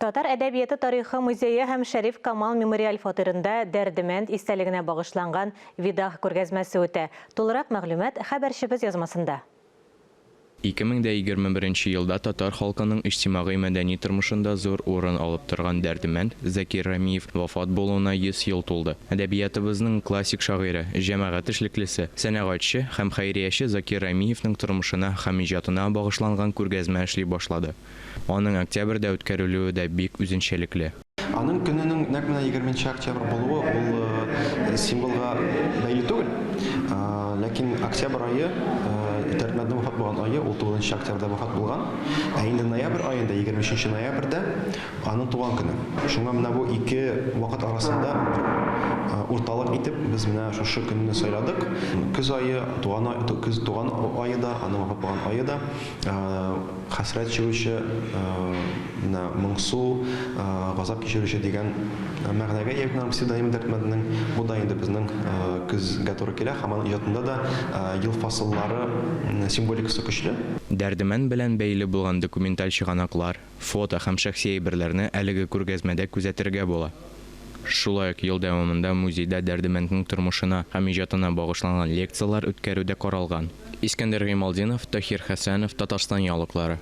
Татар әдәбияты тарихы музее һәм Шәриф Камал мемориаль фатирында Дәрдемәнд истәлегенә багышланган Видаг күргәзмәсе үтә. Тулырак мәгълүмат хәбәрчебез язмасында. 2021 нче елда татар халкының иҗтимагый-мәдәни тормышында зур урын алып торган Дәрдемәнд, Закир Рәмиев, вафат булуына 100 ел тулды. Әдәбиятыбызның классик шагыйре, җәмәгать эшлеклесе, сәнәгатьче һәм хәйрияче Закир Рәмиевнең тормышына һәм иҗатына багышланган күргәзмә эшли башлады. Аның октябрьдә үткәрелүе дә бик үзенчәлекле. Аның көненең нәкъ менә егерменче октябрь булуы ул символга бәйле түгел. Ләкин октябрь ае, Дәрдмәнднең вафат булган ае, ул тугызынчы октябрьдә вафат булган. Ә инде ноябрь аенда, 23 ноябрьдә аның туган көне. Шуңа менә бу ике вакыт арасында бер урталык итеп без менә шушы көнне сайладык. Көз ае, туган ай, көз туган ае да, аның вафат булган ае да. Хәсрәт чигүче, менә моңсу, газап кичерүче дигән мәгънәгә ия бит аның псевдонимы Дәрдмәнднең. Бу да инде безнең көзгә туры килә һәм аның иҗатында да ел фасыллары символикасы көчле. Дәрдемәнд белән бәйле булган документаль чыганаклар, фото һәм шәхси әйберләрне әлеге күргәзмәдә күзәтергә була. Шулай ук ел дәвамында музейда Дәрдемәнднең тормышына һәм иҗатына багышланган лекцияләр үткәрү дә каралган. Искәндәр Гыймалтдинов, Таһир Хәсәнов, Татарстан яңалыклары.